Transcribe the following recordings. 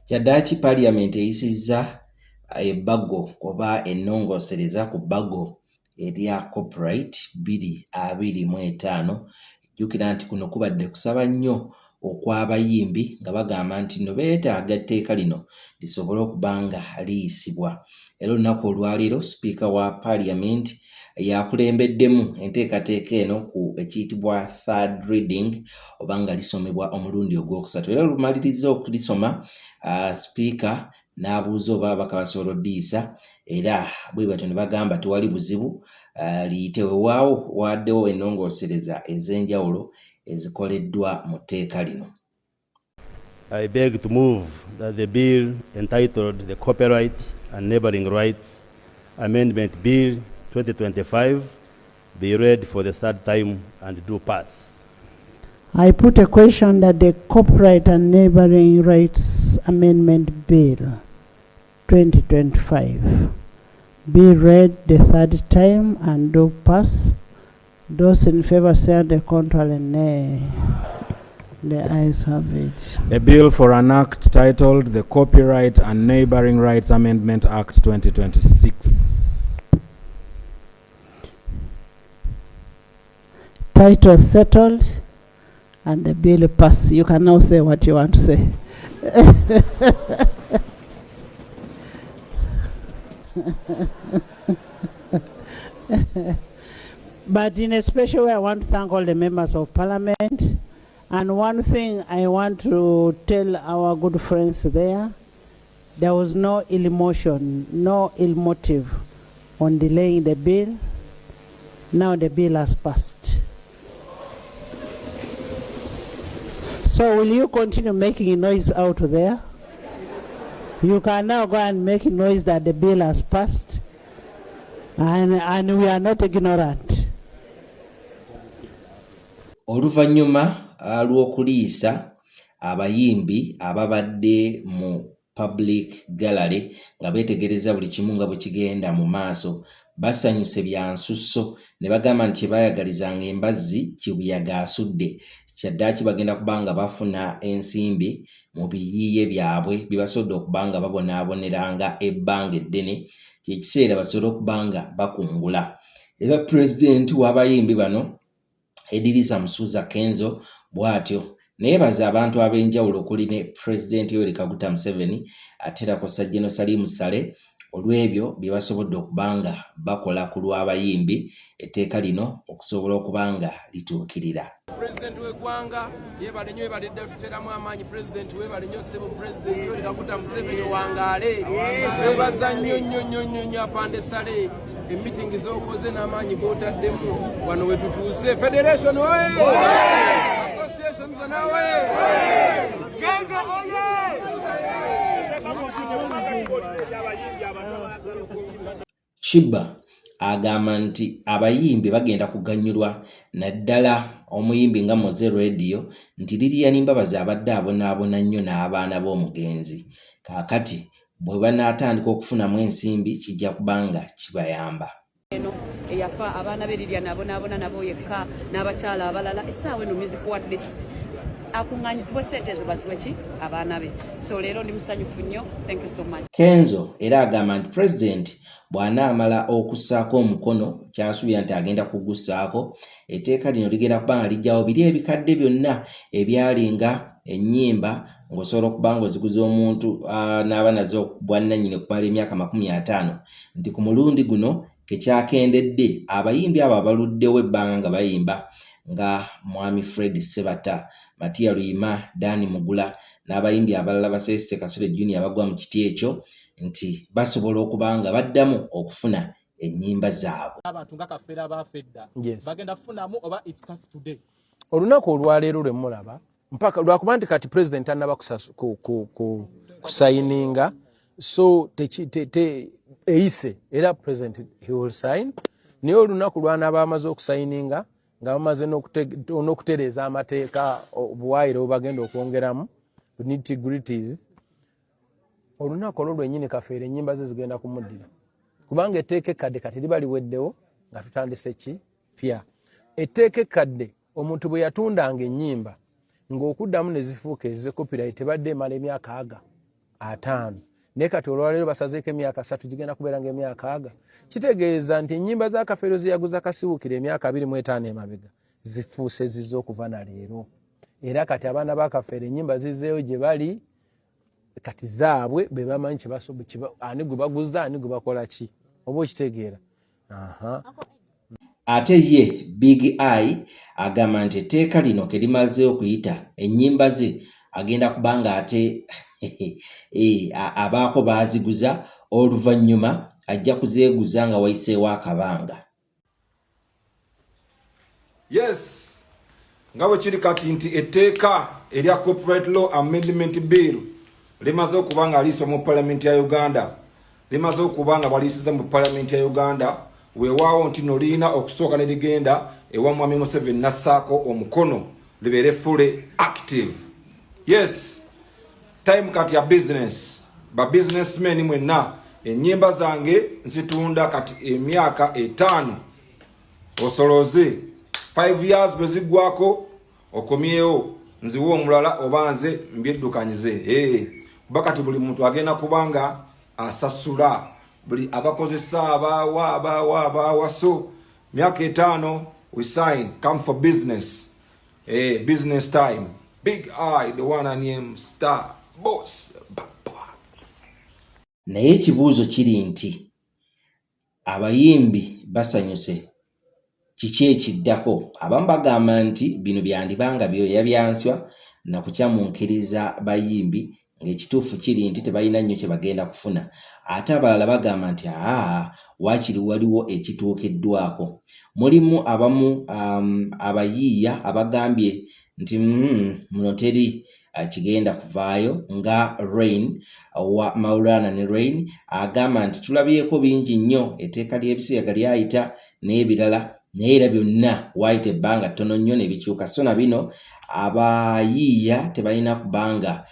Kyaddaaki Parliament eyisizza ebbago oba ennongoosereza ku bbago erya Copyright 2025. Jjukira nti kuno kubadde kusaba nnyo okw'abayimbi nga bagamba nti nno beetaaga etteeka lino lisobole okuba nga liyisibwa. Era olunaku olwaleero sipiika wa Parliament yakulembeddemu enteekateeka eno ku ekiyitibwa third reading oba nga lisomebwa omulundi ogwokusatu era olumalirizza okulisoma sipiika n'abuuza oba ababaka basobola odiyisa era bwe batyo ne bagamba tewali buzibu liyite wewaawo waaddewo ennongoosereza ez'enjawulo ezikoleddwa mu tteeka lino. I beg to move that the bill entitled the Copyright and Neighboring Rights Amendment Bill 2025 be read for the third time and do pass. I put a question that the Copyright and Neighboring Rights Amendment Bill 2025 be read the third time and do pass. Those in favor say the contrary, nay. The ayes have it. A bill for an act titled the Copyright and Neighboring Rights Amendment Act 2026. Title settled and the bill passed. You can now say what you want to say. But in a special way, I want to thank all the members of parliament. And one thing I want to tell our good friends there, there was no ill emotion, no ill motive on delaying the bill. Now the bill has passed. So will you continue making noise out there? You can now go and make noise that the bill has passed, and we are not ignorant. Oluvannyuma lw'okuliisa abayimbi ababadde mu public gallery nga beetegereza buli kimu nga bwe kigenda mu maaso basanyuse bya nsusso ne bagamba nti kye baayagalizanga embazzi kibuyaga asudde kyaddaaki bagenda kuba nga bafuna ensimbi mu biyiiye byabwe bye basobodde okuba nga babonaaboneranga ebbanga eddene kyekiseera basobole okuba nga bakungula. Era pulezidenti w'abayimbi bano Edirisa Musuuza Kenzo bw'atyo neyebaza abantu ab'enjawulo okuli ne pulezidenti Yoweri Kaguta Museveni ate era kw'ossa General Salim Saleh olw'ebyo bye basobodde okuba nga bakola ku lw'abayimbi etteeka lino okusobola okuba nga lituukirira. Pulezidenti w'eggwanga yeebale nnyo, yeebale dda tuteramu amaanyi. Pulezidenti weebale nnyo ssebo, Pulezidenti Yoweri Kaguta Museveni wangaale. Weebaza nnyo nnyo nnyo nnyo nnyo Afande Saleh, emitingi z'okoze n'amaanyi g'otaddemu wano we tutuuse. Federation oye! Association zonna oye! Sheebah agamba nti abayimbi bagenda kuganyulwa naddala omuyimbi nga Moze Radio nti Lilian Mbabazi abadde abonaabona nnyo n'abaana b'omugenzi kaakati bwe banaatandika okufunamu ensimbi kijja kuba nga kibayamba. Eno eyafa abaana be Lilian abonaabona nabo yekka n'abakyala abalala. Essaawa eno music at least akuŋŋaanyizibwe ssente ezo baziwe ki abaana be. So leero ndi musanyufu nnyo, thank you so much. Kenzo era agamba nti pulezidenti bw'anaamala okussaako omukono kyasuubira nti agenda kugussaako etteeka lino ligenda kuba nga lijjawo biri ebikadde byonna ebyalinga ennyimba ng'osobola okuba ng'oziguza omuntu n'aba nazo bwannannyini okumala emyaka 50 nti ku mulundi guno kekyakendedde abayimbi abo abaluddewo ebbanga nga bayimba nga Mwami Fred Ssebatta, Matia Luyima, Dan Mugula n'abayimbi abalala ba Celeste Kasule Junior abagwa mu kiti ekyo nti basobola okuba nga baddamu okufuna ennyimba zaabwe. Abantu nga Kafeero abaafa edda bagenda kufunamu oba it starts today? Olunaku olwaleero lwe mulaba mpaka lwakuba nti kati president tanaba kusayininga, so eyise era president he will sign. Naye olunaku lwanaaba amaze okusayininga nga bamaze n'okutereeza amateeka, obuwaayiro bwebagenda okwongeramu nitty-gritties, olunaku olwo lwennyini Kafeero ennyimba ze zigenda kumuddira, kubanga etteeka ekkadde kati liba liweddewo nga tutandise ki pya. Etteeka ekkadde, omuntu bwe yatundanga ennyimba ng'okuddamu ne zifuuka ezize copyright tebadde emala emyaka aga. Ataano, naye kati olwaleero basazeeko emyaka 3, gigenda kubeera nga emyaka aga. Kitegeeza nti ennyimba za Kafeero zeyaguza Kasiwukira emyaka 25 emabega zifuuse zize okuva na leero. Era kati abaana ba Kafeero ennyimba zizeeyo gye bali kati zaabwe, be bamanyi ani gwe baguza, ani gwe bakola ki, oba okitegeera. Ate ye Big Eye agamba nti etteeka lino ke limaze okuyita, ennyimba ze agenda kuba nga ate abaako baaziguza, oluvannyuma ajja kuzeeguza nga wayiseewo akabanga. Yes, nga bwe kiri kati nti etteeka erya Copyright Law Amendment Bill limaze okuba nga liisibwa mu Palamenti ya Uganda, limaze okuba nga baliisiza mu Palamenti ya Uganda. Weewaawo nti no lirina okusooka ne ligenda ewa Mwami Museveni nassaako omukono libeere fully active. Yes, time kati ya business. Ba businessmen mwenna, ennyimba zange nzitunda kati emyaka 5, osolooze 5 years, bwe ziggwako okomyewo nziwe omulala oba nze mbyeddukanyize. Kuba kati buli muntu agenda kubanga asasula buli abakozesa abaawa abaawa abaawa. So myaka 5 we sign, come for business. Business time. Big Eye, the one and name star boss. Naye ekibuuzo kiri nti abayimbi basanyuse, kiki ekiddako? Abamu bagamba nti bino byandibanga byoya byanswa nakukyamunkiriza bayimbi, ng'ekituufu kiri nti tebalina nnyo kye bagenda kufuna. Ate abalala bagamba nti aa, waakiri waliwo ekituukiddwako. Mulimu abamu abayiiya abagambye nti muno teri kigenda kuvaayo, nga Rain wa Maulana ne Rain agamba nti tulabyeko bingi nnyo, etteeka ly'ebisiyaga lyayita n'ebirala, naye era byonna waayita ebbanga ttono nnyo ne bikyuka. So na bino abayiiya tebalina kubanga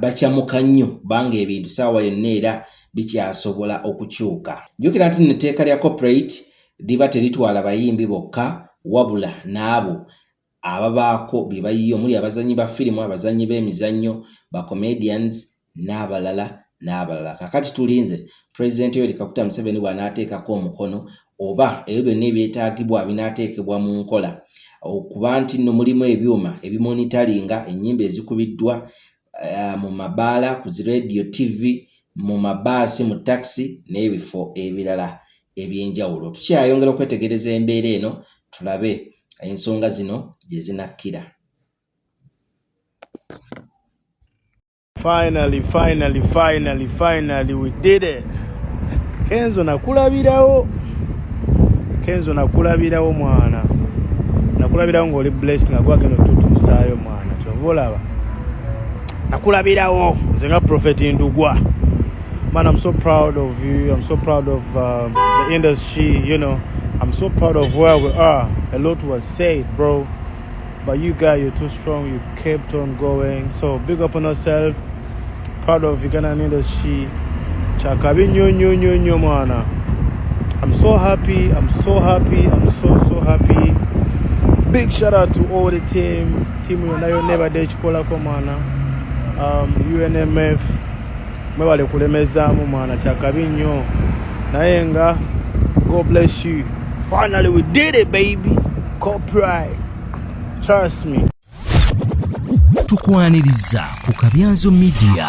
bakyamuka nnyo, kubanga ebintu saawa yonna era bikyasobola okukyuka. Jjukira nti nno etteeka lya copyright liba teritwala bayimbi bokka, wabula n'abo ababaako bye bayiiya, omuli abazannyi ba firimu, abazannyi b'emizannyo, ba comedians n'abalala n'abalala. Kakati tulinze Pulezidenti Yoweri Kaguta Museveni bw'anaateekako omukono, oba ebyo byonna ebyetaagibwa binaateekebwa mu nkola, okuba nti nno mulimu ebyuma ebimonitalinga ennyimba ezikubiddwa mu mabaala, ku zi radio, TV, mu mabaasi, mu takisi n'ebifo ebirala ebyenjawulo. Tukyayongera okwetegereza embeera eno, tulabe ensonga zino gye zinakkira. Finally, finally, finally, finally, we did it. Kenzo, nakulabirawo. Kenzo, nakulabirawo mwana. Nakulabirawo ng'oli blessed nga gwagenda otutuusaayo mwana. Kyova olaba. Nakulabirawo nze nga Prophet Ndugwa. Man, I'm so proud of you. I'm so proud of the industry. I'm so proud of where we are. A lot was said, bro. But you guys, you're too strong. You kept on going. So big up on yourself. Proud of Ugandan industry. Kyakabi nnyo nnyo nnyo nnyo mwana. I'm so happy. I'm so happy. I'm so so happy. Big shout out to all the team. Team yonna yonna ebadde ekikolako mwana. UNMF mwebale kulemezaamu mwana, kyakabi nnyo, naye nga God bless you. Finally we did it, baby. Copyright, trust me. Tukwaniriza ku Kabyanzo Media.